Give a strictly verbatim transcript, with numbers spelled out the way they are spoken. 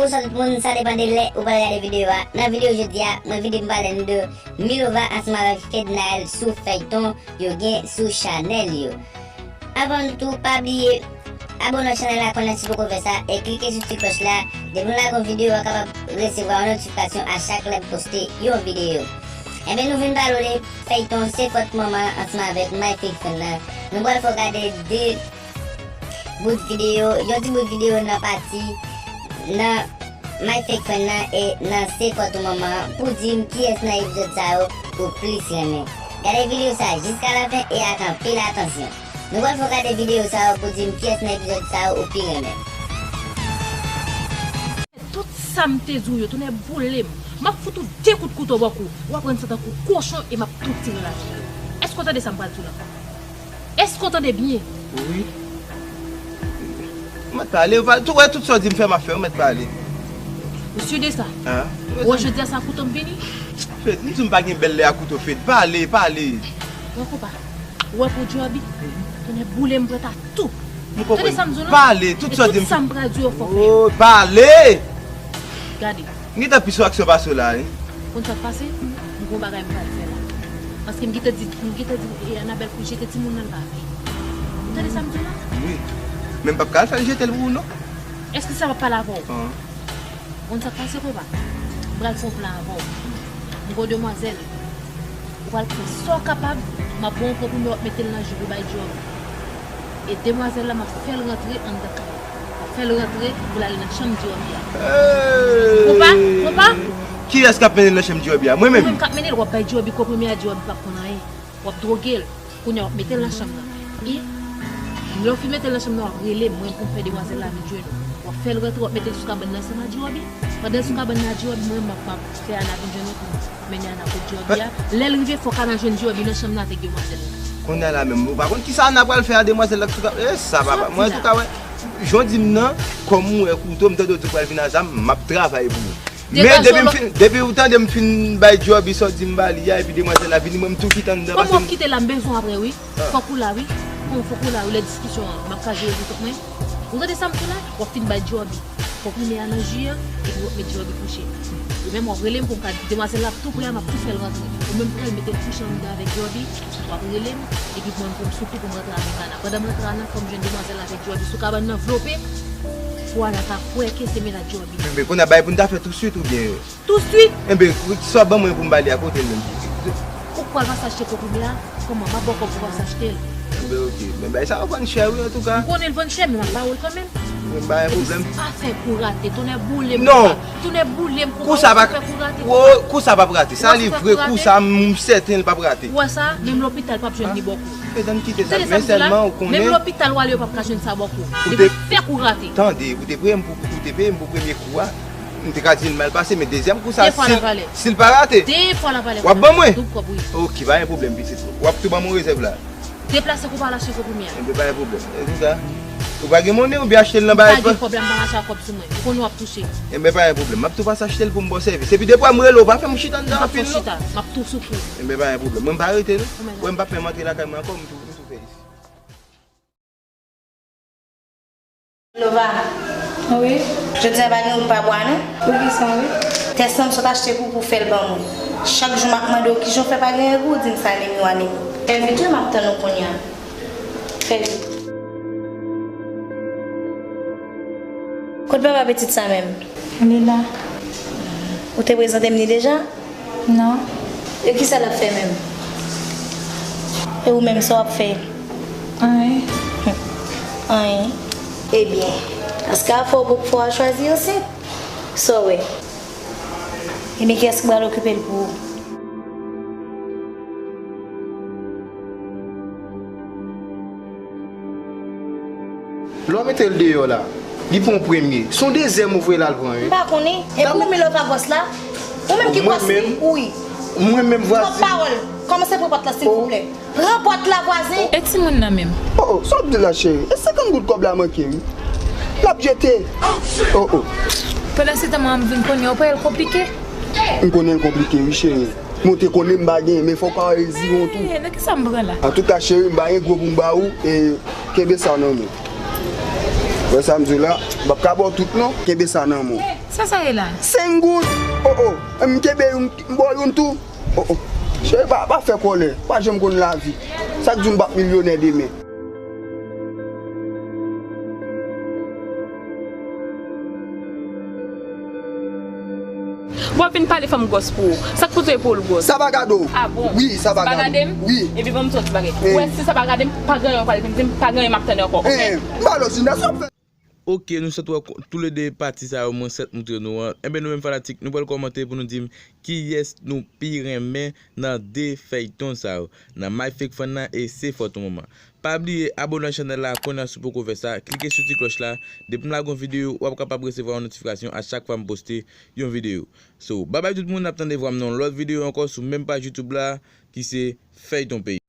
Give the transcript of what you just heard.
Pou sa tout moun, sa depann de lè ou pral gade videyo a. Nan videyo jodi a, mwen vin pou m pale nou de Milova ansanm avèk Fednaelle sou fèyton yo gen sou chanèl yo. Anvan tou, pa bliye abòne ak chanèl la, konnen si poko fè sa, e klike sou ti klòch la. Depi nou lage yon videyo, w a kapab resevwa yon notifikasyon a chak lè m poste yon videyo. Enben, nou vin pale w de fèyton Se fòt manman ansanm avèk My Fake Friend nan. Nou pral fè w gade de bout videyo, yon ti bout videyo nan pati nan My Fake Friend nan e nan Se fòt ou manman an pou di m kiyès nan epizòd sa yo ou plis renmen. Gade videyo sa jiska lafen e ak anpil atansyon. Nou pral fè w gade videyo sa yo pou di m kiyès nan epizòd sa yo ou pi renmen. Tout sa m te di w yo, tonnè boule m. M ap fout ou de kout kouto bò kou. W aprann sa tankou kochon e m ap tou tire lavi w. Èske w tande sa m pral di w la? Èske w tande byen? Wi. Ou mèt pale, ou pa, tou wè tout sa w di m fè m ap fè, ou mèt pale. Ou si de sa? Hein? Ou wè jodi a se a kouto m vini? Fed, m di w m pa gen bèl lè a kouto, Fed. Pale, pale. Ou wè konpa, ou wè pou djòbi? Tonnè boule m pran ta tou. Tande sa m di w la? Pale, tout sa w di m. Tout sa m pral di w yo fò fè. Oh, pale! Gade. M gentan pi sou aksyon pase w la, wi. Konn sa k pase? M gon bagay m pral fè la. Paske m gentan di, m gentan di e Anabèl pou l jete timoun nan, l pa vle. Ou tande sa m di w la? Wi. Men m p ap ka al fè l jete l pou ou non. Èske sa m ap pale avè w? Konn sa k pase, konpa? M pral fè yon plan avè w. M gon demwazèl. Ou pral pran sa w kapab, m ap ba w yon konprime w ap mete l nan ji pou bay djòbi. E demwazèl la, m ap fè l rantre anndan kay la. M ap fè l rantre pou l ale nan chanm djòbi a. Konpa? Konpa? Kiyès k ap mennen l nan chanm djòbi a? Mwen menm? Ou menm k ap mennen l, w ap bay djòbi, konprime a djòbi p ap konn anyen. W ap dwoge l. Kounye a, w ap mete l nan chanm nan. E lè w fin mete l nan chanm nan, w ap rele m, mwen pou m fè demwazèl la vin jwenn ou. W ap fè l rantre, w ap mete l sou kabann nan ansanm ak djòbi. Pandan l sou kabann nan ak djòbi, mwen menm m ap, m ap fè Ana vin jwenn ou pou m mennen Ana kot djòbi a. Lè l rive, fòk Ana jwenn djòbi nan chanm nan avèk demwazèl la. Kounye a la menm, ou pa konn kisa Ana pral fè a demwazèl la k sou kabann. E sa papa, mwen antouka wè, jan w di m nan, kòm ou wè kouto, m tande w di w pral vin a zam, m ap travay pou ou. Men depi m fin, depi ou tande m fin bay djòbi sa w di m ba li a, epi demwazèl la vini, mwen m tou kite anndan paske m. Kòman w ap kite la, m bezwen w apre wi. Fòk ou la wi. Kòman fòk ou la wi, lè diskisyon an, m ap kraze yo pou kont mwen. Ou tande sa m di w la? W ap fin bay djòbi. Konprime a nan ji an, epi w ap met djòbi kouche. Ou menm w ap rele m pou m ka di demwazèl la ap tou prè a, m ap tou fè l rantre. Ou menm pral mete l kouche anndan avèk djòbi, w ap rele m, epi mwen pou m sou kou pou m rantre avèk Ana. Pandan m rantre a nan, fò m jwenn demwazèl la avèk djòbi sou kabann nan vlope, pou Ana ka kwè ke se mennaj djòbi. Enben, kounye a bagay pou n ta fè touswit oubyen? Touswit! Enben, sa w ban mwen pou m ba li a, kote l menm? Ou kwè l pa sa achte konprime a? Kòman, m ap ba w kòb pou w pa sa achte l? Enben, oke. Men bagay sa yo vann chè wi, antouka. M konnen l vann chè, men m ap ba w l kanmenm. Mwen pa gen pwoblèm. Epi sa fè kou rate, tonnè boule m. Non! Tonnè boule m, konpa, ou fè kou rate. Kou sa p ap rate. Sa li vre, kou sa m sèten l p ap rate. Ou wè sa? Menm lopital p ap jwenn li bò kou. Fednaelle, kite sa. Men sèlman ou konnen. Menm lopital w ale, yo p ap ka jwenn sa bò kou. Li fè kou rate. Tande, ou te peye m pou, ou te peye m pou premye kou a. M te ka di l mal pase, men dezyèm kou sa, si l pa rate, w ap ban mwen? Oke, pa gen pwoblèm, pitit. W ap tou ban m yon rezèv la. Deplase kou pa al achte konprime a. Enben pa gen pwoblèm. E tou sa. Ou pa gen monnen oubyen achte l nan bagay. M pa gen kòb la, m pa mache ak kòb sou mwen. Ou konnen w ap touche. Enben pa gen pwoblèm. M ap tou pase achte l pou m ba w sèvis. Epi depi m rele w, pa fè m chita anndan anpil non. M p ap fè w chita. M ap tou sou kou. Enben pa gen pwoblèm. Mwen m pa rete non. Ou wè m p ap menm antre lakay mwen ankò, m tou, m tou fè isit. Lova. Wi. Jodi a pa gen wout pa bwa non. Poukisa wi? Tès lan m sot achte pou ou pou w fè l ban mwen. Chak jou m ap mande w kijan w fè pa gen règ ou, ou di m se anemi w anemi. Fè vit wi, m ap tann ou kounye a. Fè vit. Kot papa pitit sa menm? Li la. Ou te prezante m li deja? Non. E kisa l ap fè menm? E ou menm, sa w ap fè? Anyen. Anyen. Ebyen, paske afè w poko fè w a chwazi yo senp. Sa w wè? Ebyen, kiyès ki pral okipe l pou ou? Lè w mete l deyò la, li pran w premye. Se yon dezyèm ou voye l al pran, wi. M pa konnen. E pou Milova bòs la? Ou menm ki bòs li? Wi. Mwen menm vwazin. Twòp pawòl. Kòmanse pran pòt la, silvouplè. Pran pòt la, vwazen. E timoun nan menm? Oh, oh, sa w ap di la, cheri? E senkant goud kòb la manke, wi. L ap jete. Oh, oh. Pandansetan, manman m vin konnen, ou pa wè l konplike? M konnen l konplike, wi, cheri. Men w te konnen m pa gen, men fò w pa reziyen w tou. Nan kisa m pran la? Antouka, cheri, m pa gen gwo pou m ba ou, e kenbe sa nan men w. Wè sa m di w la, m p ap ka ba w tout non, kenbe sa nan men w. Sa sa ye la? Senk goud. Oh, oh. M kenbe youn, m ba w youn tou. Oh, oh. Cheri, pa, pa fè kòlè. Pa janm konn lavi. Sa k di w m p ap milyonè demen? W ap vin pale fanm gwòs pou ou. Sa k pote pou l gwòs? Sa pa gade w. Ah bon? Wi, sa pa gade m. Wi. Epi ban m di w ti bagay. Ou wè si sa pa gade m, pa gen anyen w pale vin di m, pa gen anyen m ap tande ankò, oke? M pale w Zina, sa w fè? Oke, nou sot wè ko-, toulede pati sa yo mwen sot moutre nou an. Enben, nou menm fanatik, nou pral kòmante pou nou di m kiyès nou pi renmen nan de fèyton sa yo. Nan My Fake Fan nan e Se Fòt Yon Moman. Pa bliye abòne ak chanèl la kounye a si w poko fè sa, klike sou ti klòch la. Depi m lage yon videyo, w ap kapab resevwa yon notifikasyon a chak fwa m poste yon videyo. So, babay tout moun, n ap tande vwa m nan yon lòt videyo ankò sou menm paj YouTube la ki se Fèyton Peyi.